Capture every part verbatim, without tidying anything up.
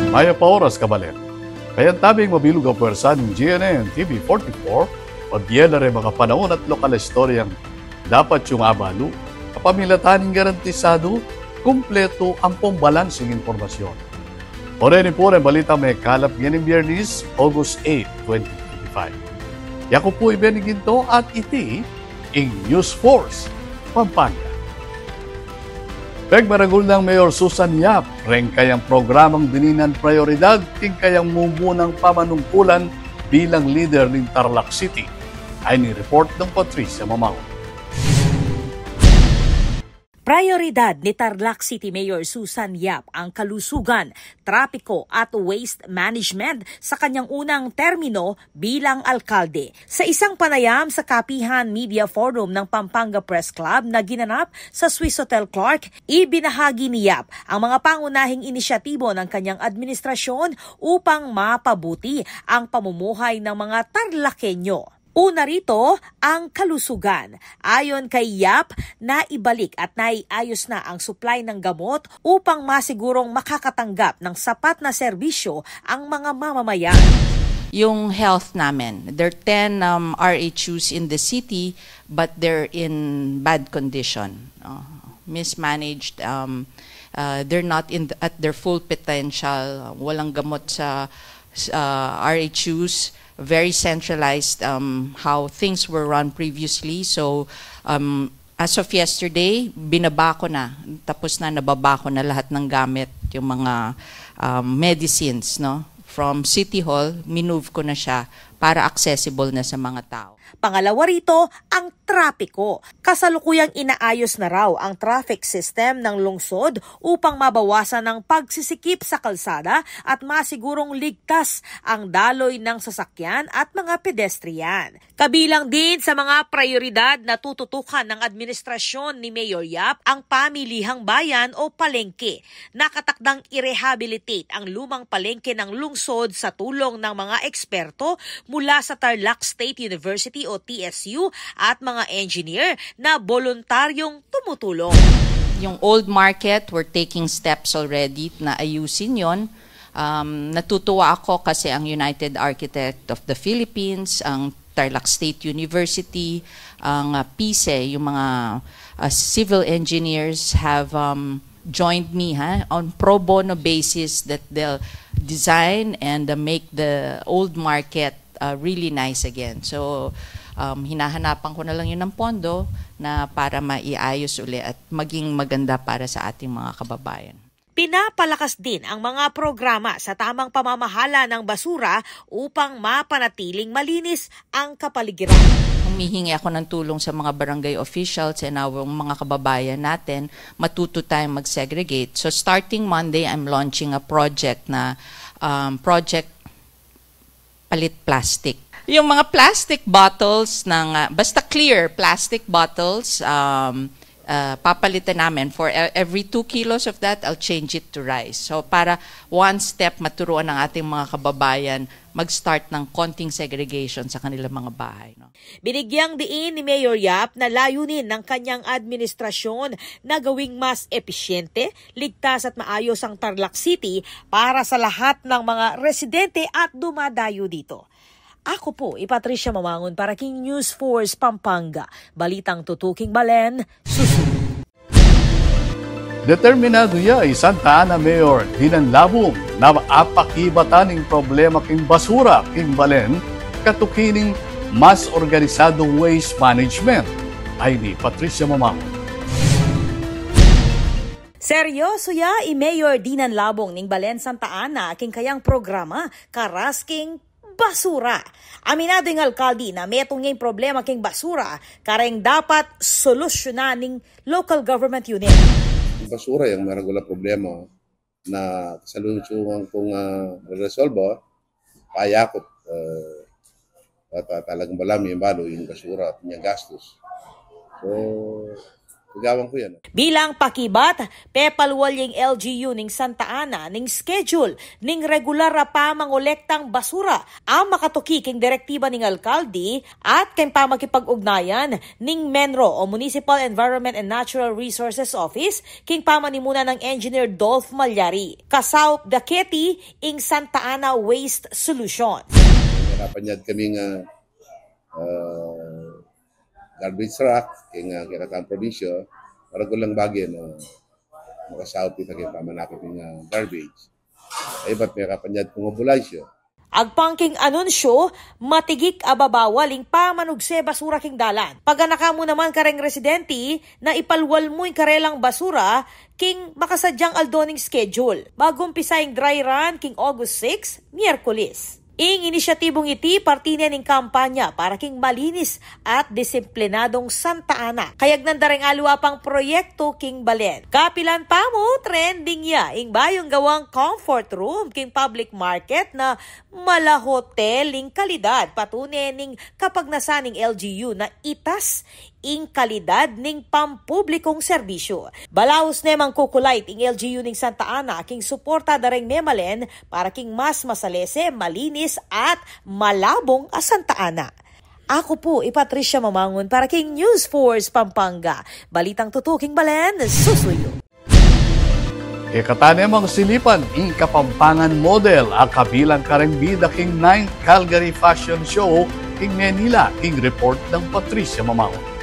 Mayap a oras, kabalen. Kayabe ing mabilug a pwersa ning G N N T V forty-four, pabie la reng makapanaun at lokal a istoryang dapat yung abalu, kapamilatan ning garantisadu, kumpletu ampong balansing impormasyon. O reni pu reng balitang mekalap ngening Biyernes, August eight, twenty twenty-five. Yaku pu i Benny Ginto at iti ing News Force Pampanga. Pigmaragul nang Mayor Susan Yap reng kayang programang dininan prayoridad king kayang mumunan pamanungkulan bilang lider ning Tarlac City. Ayni report nang Patricia Mamangun. Prayoridad ni Tarlac City Mayor Susan Yap ang kalusugan, trapiko at waste management sa kanyang unang termino bilang alkalde. Sa isang panayam sa Kapihan Media Forum ng Pampanga Press Club na ginanap sa Swiss Hotel Clark, ibinahagi ni Yap ang mga pangunahing inisyatibo ng kanyang administrasyon upang mapabuti ang pamumuhay ng mga Tarlaqueño. Una rito, ang kalusugan. Ayon kay Yap, naibalik at naiayos na ang supply ng gamot upang masigurong makakatanggap ng sapat na serbisyo ang mga mamamayan. Yung health namin. There are ten um, R H Us in the city, but they're in bad condition. Uh, mismanaged. Um, uh, they're not in at their full potential. Walang gamot sa uh, R H Us. Very centralized um, how things were run previously. So, um, as of yesterday, binaba ko na. Tapos na, nababa ko na lahat ng gamit, yung mga um, medicines, no? From City Hall, minove ko na siya para accessible na sa mga tao. Pangalawa rito, ang trapiko. Kasalukuyang inaayos na raw ang traffic system ng lungsod upang mabawasan ang pagsisikip sa kalsada at masigurong ligtas ang daloy ng sasakyan at mga pedestrian. Kabilang din sa mga prayoridad na tututukan ng administrasyon ni Mayor Yap ang pamilihang bayan o palengke. Nakatakdang i-rehabilitate ang lumang palengke ng lungsod sa tulong ng mga eksperto mula sa Tarlac State University o T S U at mga engineer na boluntaryong tumutulong. Yung old market, we're taking steps already na ayusin yon. Um, natutuwa ako kasi ang United Architect of the Philippines, ang Tarlac State University, ang uh, PISE, yung mga uh, civil engineers have um, joined me ha, on pro bono basis that they'll design and uh, make the old market uh, really nice again. So, um, hinahanapan ko na lang yun ng pondo na para maiayos uli at maging maganda para sa ating mga kababayan. Pinapalakas din ang mga programa sa tamang pamamahala ng basura upang mapanatiling malinis ang kapaligiran. Humihingi ako ng tulong sa mga barangay officials and our mga kababayan natin, matuto tayong mag-segregate. So starting Monday, I'm launching a project na um, project palit plastic. Yung mga plastic bottles ng, uh, basta clear plastic bottles, um, uh, papalitan namin. For e- every two kilos of that, I'll change it to rice. So para one step maturuan ng ating mga kababayan mag-start ng konting segregation sa kanilang mga bahay. No? Binigyang diin ni Mayor Yap na layunin ng kanyang administrasyon na gawing mas episyente, ligtas at maayos ang Tarlac City para sa lahat ng mga residente at dumadayo dito. Ako po i Patricia Mamangun para king News Force Pampanga. Balitang tutuking balen, susunod. Determinadu ya i Santa Ana Mayor Dinan Labung na apakibatan ing problema king basura king balen katuki ning mas organisadung waste management. Ayni Patricia Mamangun. Seryoso ya i Mayor Dinan Labong ning Balen Santa Ana king kayang programa karas king basura. Aminadu ing alkaldi na metung ya ing problema king basura kareng dapat solusyunan ning local government unit. Basura yang maragul a problema na kasalukuyang uh, resolba, payakup uh, talagang balam yung balo yung basura at yung gastos. So, Gagawan ku yan. Bilang pakibat, pepalwal ya ing L G U ning Santa Ana ning schedule ning regular a pamangolektang basura a makatuki king direktiba ning alkalde at king pamakipag-ugnayan ning MENRO o Municipal Environment and Natural Resources Office king pamanimunan nang Engineer Dolph Malyari. Kasaup da keti ing Santa Ana Waste Solutions. Nakapanyad kami nga, ah, garbage truck king, ah, kekatang probinsya, maragul lang bage na makasaup kita king pamanakit ning, ah, garbage. Ay, ba't may kapanyad kung ambulansya? Agpang king anunsyo, matigik a babawal ing pamanugse basura king dalan. Paganaka mu naman kareng residente na ipalwal mu ing karelang basura king makasadyang aldo ning schedule. Mag-umpisa ing dry run king August six, Miyerkules. Ing inisyatibung iti parte ne ning kampanya para king malinis at disiplinadong Santa Ana. Kayagnan da reng aliwa pang proyekto king balen. Kapilan pa mu, trending ya ing bayung gawang comfort room king public market na mala hotel ing kalidad. Patune ning kapagnasan ning L G U na itas ing kalidad ning pampublikong serbisyu. Balaus ne mangkukulit ing L G U ning Santa Ana king suporta da reng memalen para king mas masalese, malinis at malabong a Santa Ana. Aku pu i Patricia Mamangun para king News Force Pampanga. Balitang tutu king balen, susuyu. Kekatamu namang silipan ing Kapampangan model a kabilang kareng bida king ninth Calgary Fashion Show king Manila, king report nang Patricia Mamangun.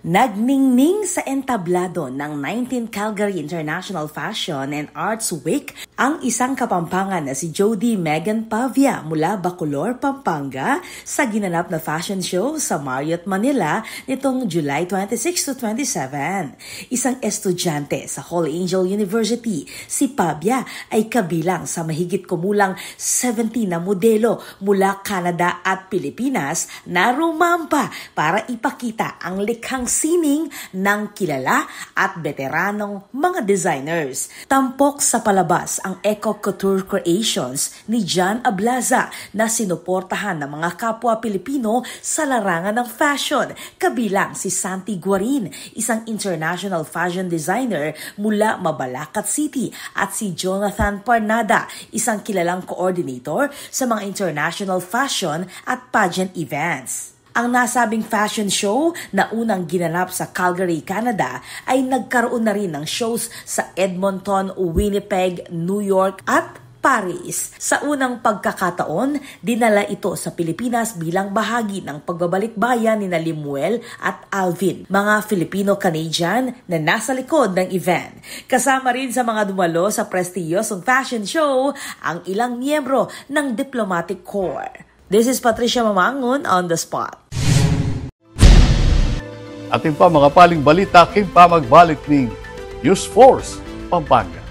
Nagningning sa entablado ng nineteenth Calgary International Fashion and Arts Week ang isang Kapampangan na si Jody Megan Pavia mula Bacolor, Pampanga, sa ginanap na fashion show sa Marriott Manila nitong July twenty-six to twenty-seven. Isang estudyante sa Holy Angel University, si Pavia ay kabilang sa mahigit kumulang seventy na modelo mula Canada at Pilipinas na rumampa para ipakita ang likhang sining ng kilala at beteranong mga designers. Tampok sa palabas ang Eco Couture Creations ni John Ablaza na sinuportahan ng mga kapwa Pilipino sa larangan ng fashion, kabilang si Santi Guarin, isang international fashion designer mula Mabalacat City, at si Jonathan Parnada, isang kilalang coordinator sa mga international fashion at pageant events. Ang nasabing fashion show na unang ginanap sa Calgary, Canada, ay nagkaroon na rin ng shows sa Edmonton, Winnipeg, New York, at Paris. Sa unang pagkakataon, dinala ito sa Pilipinas bilang bahagi ng pagbabalik bayan nina Lemuel at Alvin, mga Filipino-Canadian na nasa likod ng event. Kasama rin sa mga dumalo sa prestihiyosong fashion show ang ilang miyembro ng diplomatic corps. This is Patricia Mamangun on the spot. Atin pa makapaling balita king pamagbalik ning News Force Pampanga.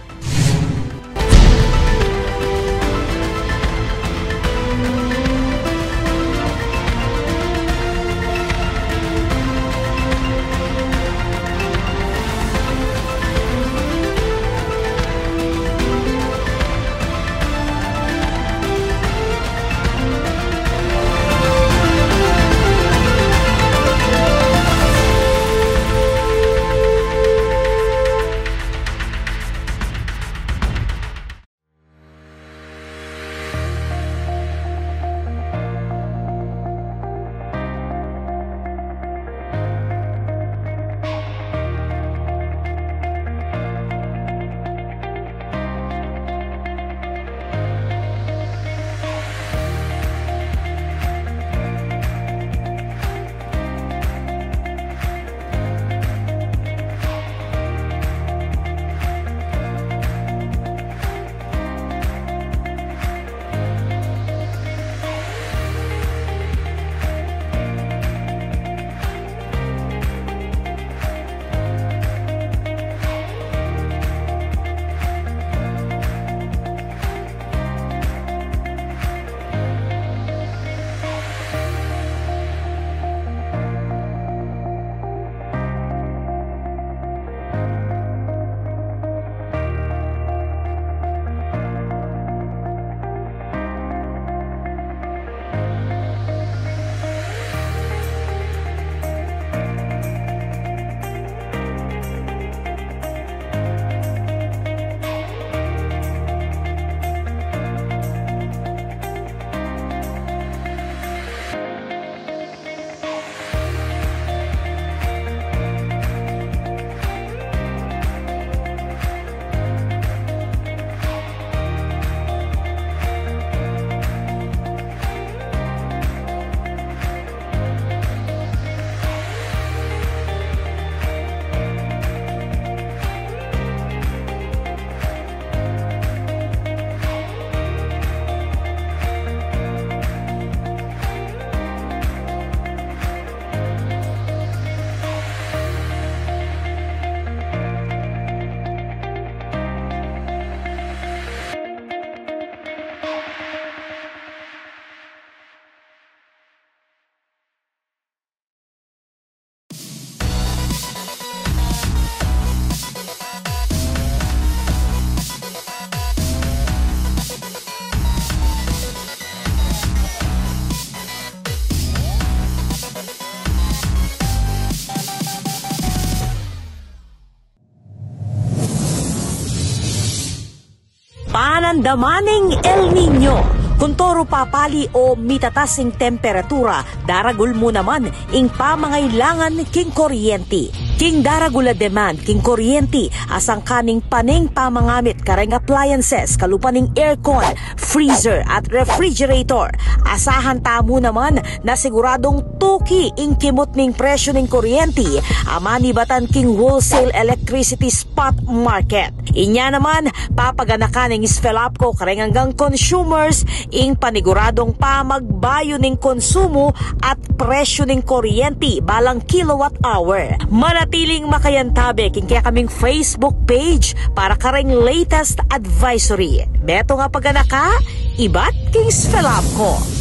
Andaman ing El Niño. Kuntoru papali o mitatas ing temperatura, daragul mu naman ing pamangailangan king kuryenti. King daragul a demand king kuryenti, asangkan ing pane ing pamangamit kareng appliances, kalupa ning aircon, freezer at refrigerator. Asahan tamu naman na siguradung tuki ing kimut ning presyu ning kuryenti a manibatan king wholesale electricity spot market. Inya naman, papaganakan ning SFELAPCO kareng anggang consumers ing paniguradung pamagbayu ning konsumu at presyu ning kuryenti balang kilowatt hour. Manatiling makayantabe king kekaming Facebook page para kareng latest advisory. Metung a paganaka ibat king SFELAPCO.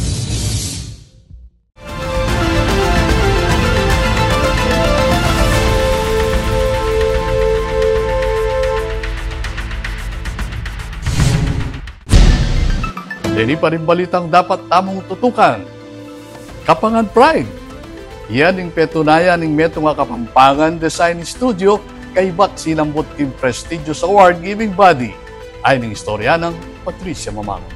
Deni pa ring balitang dapat tamung tutukan. Kapangan Pride. Yan ing petunayan ning metung a Kapampangan Design Studio kaybat sinambut king prestigious award-giving body. Ay ning istorya nang Patricia Mamangun.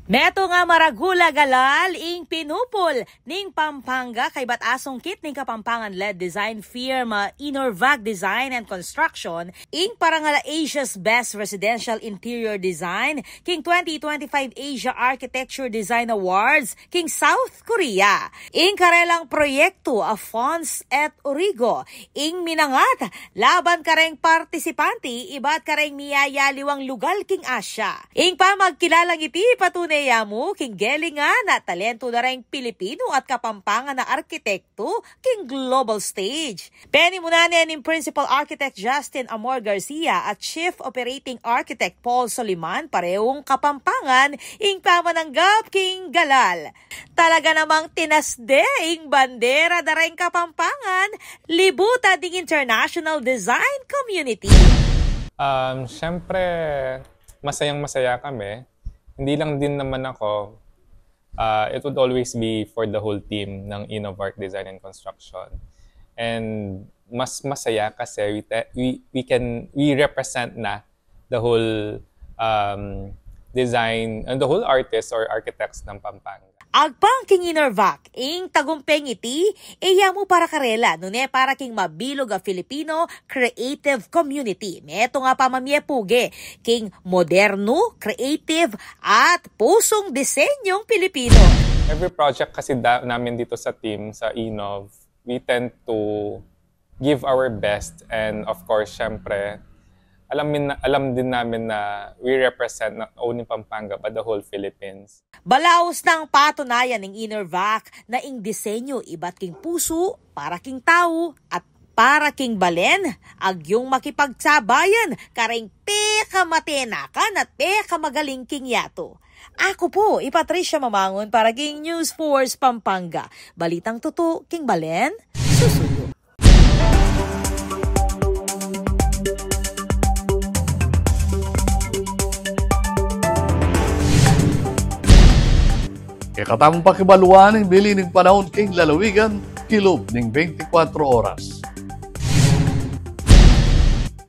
Metung a maragul a galal ing pinupul ning Pampanga kaybat asungkit ning Kapampangan-led design firma Inorvac Design and Construction ing parangal a Asia's Best Residential Interior Design king twenty twenty-five Asia Architecture Design Awards king South Korea. Ing karelang proyektu a Fons et Origo ing minangat laban kareng partisipanti ibat kareng miyayaliwang lugal king Asia. Ing pamagkilalang iti patunay ya mu king gelingan at talentu da reng Pilipinu at Kapampangan a arkitektu king global stage. Penimunan ne ning Principal Architect Justin Amor Garcia at Chief Operating Architect Paul Soliman, parehung Kapampangan, ing pamananggap king galal. Talaga namang tinasde ing bandera da reng Kapampangan, libutan ding international design community. Um, siyempre, masayang-masaya kami. Hindi lang din naman ako, uh, it would always be for the whole team ng Innovarc Design and Construction. And mas masaya kasi we, te- we, we can, we represent na the whole um, design, uh, the whole artists or architects ng Pampanga. Agpang king Innervac, ing tagumpeng iti, e ya mu para karela, nune para king mabilug a Filipino creative community. Metung a pamamie puge king modernu, creative, at pusung disenyung Pilipino. Every project kasi da- namin dito sa team, sa Innov, we tend to give our best and of course, syempre, alam, min- alam din namin na we represent not only Pampanga but the whole Philippines. Balaus nang patunayan ning Innervac na ing disenyu ibat king pusu, para king tau, at para king balen, agyung makipagsabayan kareng pekamatenakan at pekamagaling king yatu. Aku pu i Patricia Mamangun para king News Force Pampanga. Balitang tutu king balen, susuyu. Kekatamung pakibaluan ing bili ning panaun king lalawigan kilub ning bente-kwatro oras.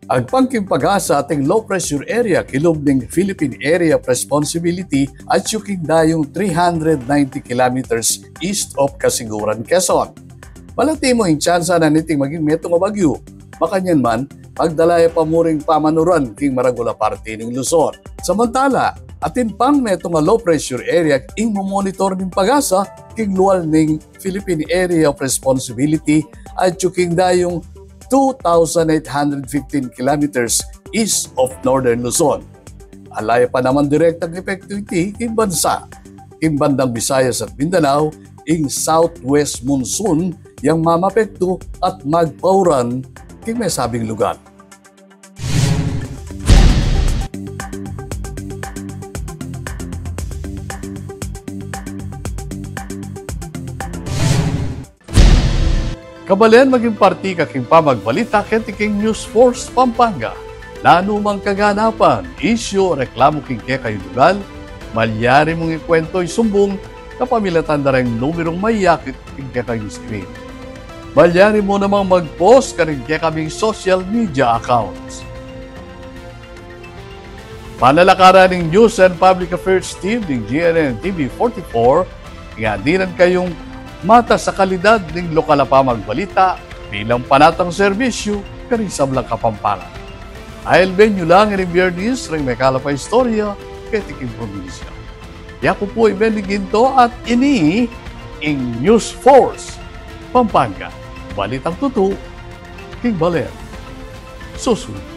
Agpang king PAGASA ating low pressure area kilub ning Philippine Area of Responsibility atyu king dayung three hundred ninety kilometers east of Casiguran, Quezon. Malati mu ing tsansa na niting maging metung a bagyu, makanyan man, pagdala ya pa mu ring pamanuran king maragul a parti ning Luzon. Samantala, atin pang metung a low pressure area ing momonitor ning PAGASA king lual ning Philippine Area of Responsibility atyu king dayung two thousand eight hundred fifteen kilometers east of northern Luzon. Ala ya pa naman direktang epektu iti king bansa. King bandang Visayas at Mindanao, ing southwest monsoon yang mamapektu at magpauran king mesabing lugar. Kabalen, maging parti ka king pamagbalita keti king News Force Pampanga. Nanu mang kaganapan, isyu o reklamu king kekayung lugal, malyari mung ikuwentu, isumbung kapamilatan da reng numerung mayakit king kekayung screen. Malyari mu namang mag-post karing kekaming social media accounts. Panalakaran ning News and Public Affairs Team ning G N N T V forty-four, nga dinan kayung matas a kalidad ning lokal a pamagbalita bilang panatang serbisyu karing sablang Kapampangan. Ailben yu la king Biyernes ring mekalap a istorya keti king probinsya. Yaku pu i Benny Ginto at ini ing News Force Pampanga. Balitang tutu king balen. Susunod.